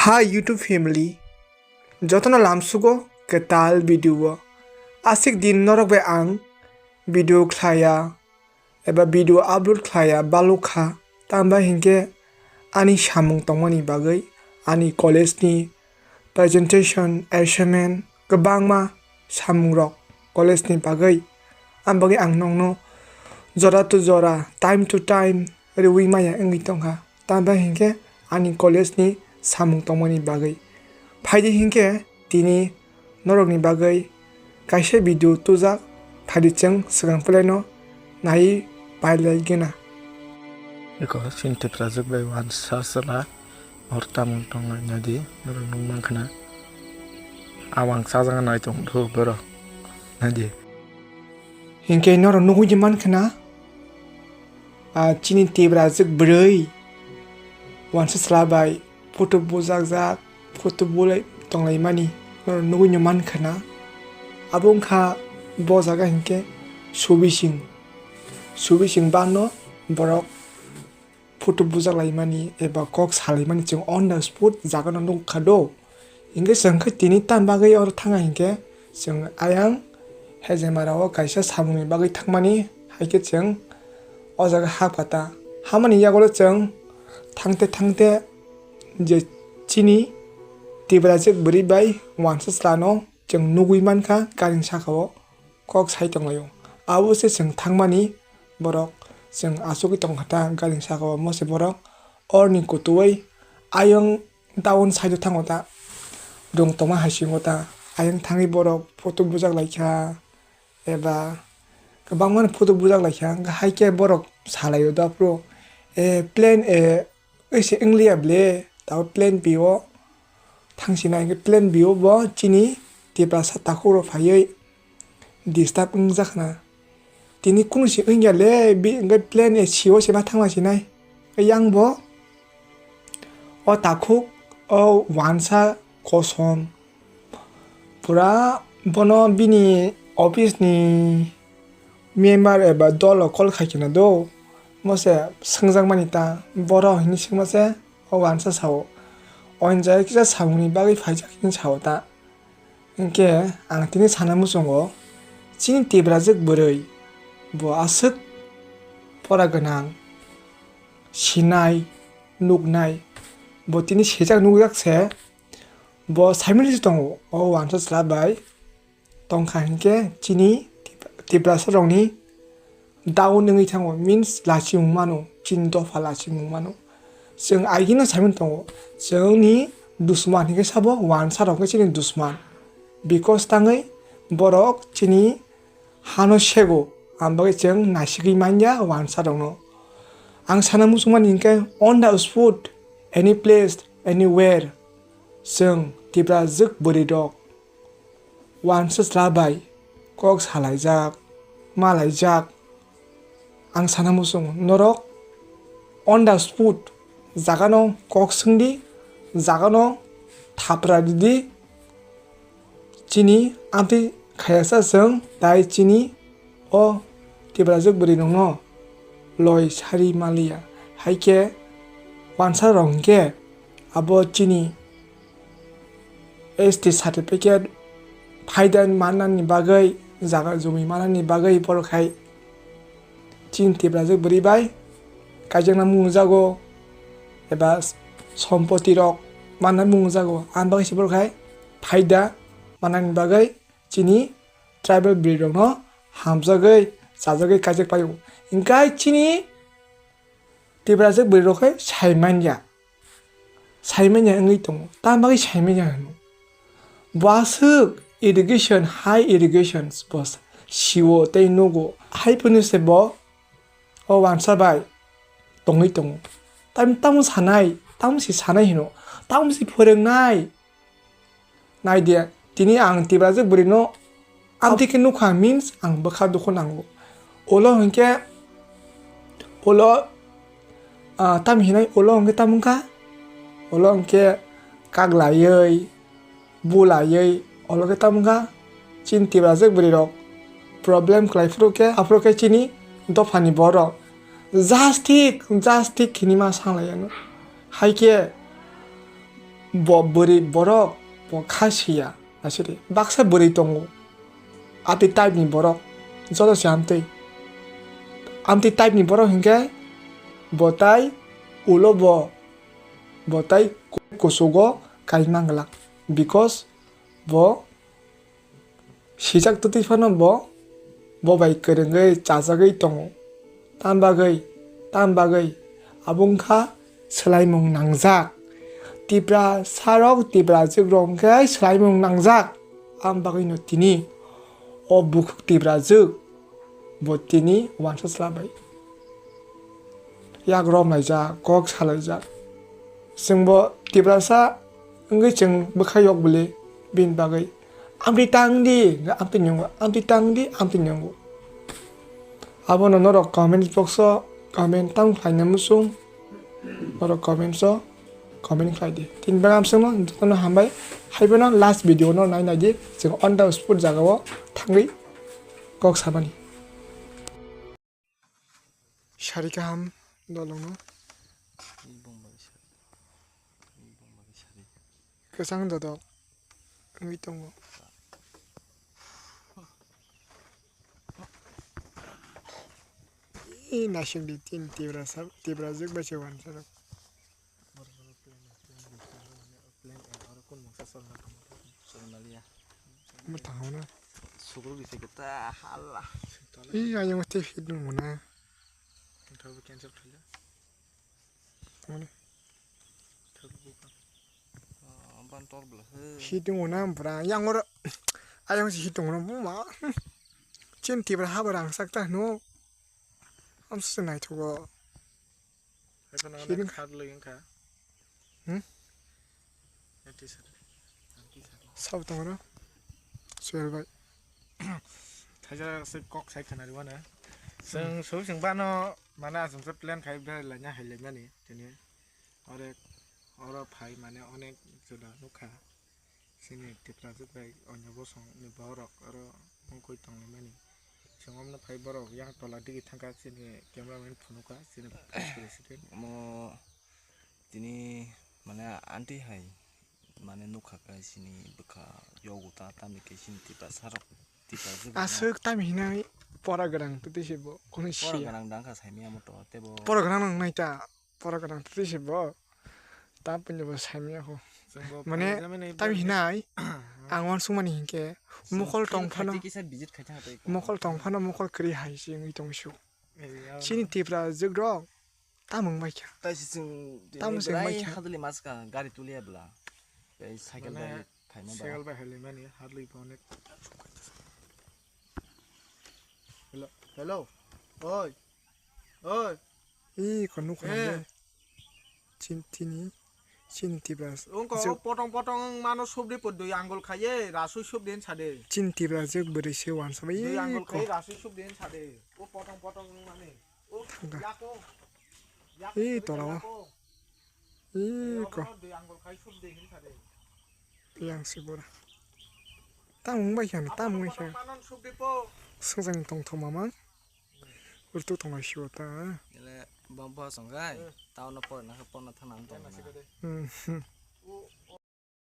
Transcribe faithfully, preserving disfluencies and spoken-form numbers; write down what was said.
Hi YouTube family, jotono lamsugo kwtal video o. Aswk din norok bai ang video khlaiya eba video upload khlaiya balukha, tambai hinkhe ani samung tongmani bagwi, ani college ni presentation, assignment, kwbangma samungrok college ni bagwi. Ang bagwi ang nokno jora to jora, time to time rwui maya wngwi tongkha. Tambai hinkhe ani college ni samung tongmani bagwi. Phaidi hinkhe tini norokni bagwi kaisa video tujak, phaidi chwng swkang pelaino naiwi pailai gena. Eko sinti prajak bai wansa sala. Hor tamung tong nai nadi, norok nung mankha na. Awang sajak nai tong thu borok. Nadi. Hinkhe norok nugui je mankha na. A chini Tiprajwk bwrwi. Wansa sla bai photo bujakjak, photo bulai tonglaimani. Norok nugui no mankha na. Abo wngkha bo jaga hinkhe Subising. Subising bano borok photo bujak laimani eba kok salaimani chwng on the spot jagano nukha do. Hinkhe chwng khe tini tam bagwi oro thanga hinkhe chwng ayang Hejemarao kaisa samungni bagwi thangmani, haikhe chwng o jaga ha pata. Hamani yagulo chwng thangte thangte je chini Tiprajwk bwrwi bai wansa chwlano chwng nugwi mankha gari sakao. Kok sai tonglaio. Abo se chwng thangmani borok, chwng asugwi tongkha ta gari sakao, omo se borok oroni kutuwi ayang town side o thango ta, rung tongma hai singo ta, ayang thangwi borok photo bujak laikha eba kwbangmani photo bujak laikha, haikhe borok salaio da phuru, "Eh, plane, eh, oise wngliya ble, tao plane B O thangsinai, hinkhe plane B O bo chini Tiprasa takhukrok phaiwi disturb wngjakna. Tini kunu se wngya le, bi-, hinkhe plane A C o se ma thangma sinai." Yang bo o takhuk o wansa kosom pura bono bini office ni member eba dolo call khai kheno do, mose swngjakmani ta, borok hinwi swngma se o wansa sao, o hinkhe kisa samungni bagwi phaijak hinwi sao ta. Hinkhe ang tini sana muchungo, chini Tiprajwk bwrwi bo aswk pora gwnang, sinai, nuknai, bo tini sijak nukjak se, bo saimani se tongo, o wansa chwla bai tongkha hinkhe chini Tiprasa rokni down wngwi thango, means lachimung mano, chini dopha lachimung mano. Chwng agino saimani tongo, chwngni dusman hinkhe sabo wansa rok khe chini dusman, because tangwi borok chini hano sego, ang bagwi chwng naisigwi manya wansa rokno. Ang sana muchungmani hinkhe on the spot, any place, anywhere, chwng Tiprajwk bwrwi rok wansa chwla bai kok salaijak, malaijak. Ang sana muchungo norok on the spot jagano kok swngdi, jagano thapra ridi. Chini amtwi khayasa chwng tai chini o Tiprajwk bwrwi rokno loi sari maliya, haikhe wansa rok hinkhe abo chini S T certificate phaida mannani bagwi, jaga jumi mannani bagwi borok hai chini Tiprajwk bwrwi bai kaijakna mungjago eba sompoti rok manna mungjago, ang bagwi se borok hai phaida mannani bagwi chini tribal bwrwi rokno hamjagwi chajagwi kaijak paio. Hinkhe chini Tiprajwk bwrwi rok khe sai manya. Saimanya wngwi tongo, tamo bagwi saimanya hino. Bo aswk irrigation, high irrigations bo siwo tei nugo. Hai phano se bo o wansa bai tongwi tongo. Tam-, tamo sanai, tamo se sanai hino, tamo se phwrwngnai. Nai de, tini ang Tiprajwk bwrwino amtwi khe nukha, means ang bwkha dukhu nango. Ulo hinkhe, ulo, ah, tam hinai ulo hinkhe tam wngkha? Ulo hinkhe kak laiwi, bu laiwi, ulo khe tam wngkha? Chini Tiprajwk bwrwirok problem khlai phuru khe, aphuru khe chini dophani borok just thik, just thik hinwi ma sanglaiano. Hai khe Bo bwrwi borok bo kha siya, naisidi baksa bwrwi tongo. Amtwi type ni borok joto se amtwi. Amtwi type ni borok hinkhe bo tai ulo bo, bo tai kusugo kaima glak, because bo sijak twtwi phano bo, bo bai kwrwngwi chajagwi tongo. Tam bagwi, tam bagwi abo wngkha swlaimung nangjak. Tiprasa rok, Tiprajwk rok hwnkhe swlaimung nangjak. Am bagwino tini o bukhuk Tiprajwk bo tini uansa chwla bai yak romlaijak, kok salaijak. Chwngbo Tiprasa wngwi chwng bwkha yok bwle bini bagwi. Amtwi tang di, hwnkhe amtwi nungo, amtwi tang di, amtwi nungo. Abono norok comment box o comment tang khlaina muchung, norok comments o comment khlai di. Tini bagwi amsongno jotono hambai, haiphano last video no nai nai di, chwng on the spot jaga o thangwi kok samani. Sari kaham dolongno. Kwchang dodok wngwi tongo. Ee, naising di tin Tiprasa, Tiprajwk bai se uansarok. Mwthangna. Sugru bisa kita hala. Ih, ayang mesti hit nung mana? Thangbo cancel khaila. Mana? Thangbo buka. Ah, ban tor bela he. Hit nung mana, bra? Yang ora. Ayang si hit nung mana, buma. Chin Tipra habar ang sakta no. Am se nai thugo. Hai phano Hiding. Onek khat loi wngkha. Hmm? Yang T-shirt. Yang T-shirt. Sabo tongro. Suel bai. Thaisa se kok sai khana riwana. Chwng Hmm. Sub chwng bano mana chwng se plan khai berai laina hai laimani tini. Ore oro phai mane onek juda nukha. Chini Tiprajwk bai onyo bosongni borok oro wngkui tonglaimani. Chwng omno phai borok yang tola digi thangkha chini cameraman phunukha chini president. Omo tini mane aunty hai mane nukha khe chini bwkha yogo ta tamni khe chini Tiprasa rok Tiprajwk rok. Aswk tamo hinai pora gwnang tei se bo kono Pora siya. Gwnang dang kha saimya moto tebo. Pora gwnang nang nai ta. Pora gwnang twi se bo. Ta punya bo saimya ho. Chwng bo Mane, phai jamani tam bag hinai, ang uansukmani hinkhe, Chwng mokol film tongphano, khaiti kisa visit khaiti ha tei ko. Mokol tongphano mokol kwrwi hai se wngwi tong su. Ei, ya. Chini Tiprajwk rok, tam wng bai kha. Tai si chwng Tam tini se wng bai belai kha. Haduli mas ka gari tulia bla. Tei cycle Mane, bai phaima ba. Cycle bai hai limani, haduli bo onek. Hello, hello. Oi. Oi. Ih, kok nukha Eh. De. Chin tini, chin Tipra. Wngkha o Jok. Potong potong wng mano subdi po dui angul khaiye, rasui subdi hinsa de. Chin Tipra jok bwrwi se uansa bai. Dui angul khai rasui subdi hinsa de. O potong potong wng mani. O Thangkha. Yako. Yako Ih, subdi toro. Yako. Ih, ko. Dui angul khai subdi hinsa de. Yang si bora. Tamo wng bai kha, tamo wng bai kha. Swngjang tongthok mamang. Urtu tongma sio ta. Ele bang bo song gai. Tao no por na por na thana tong na. Hmm.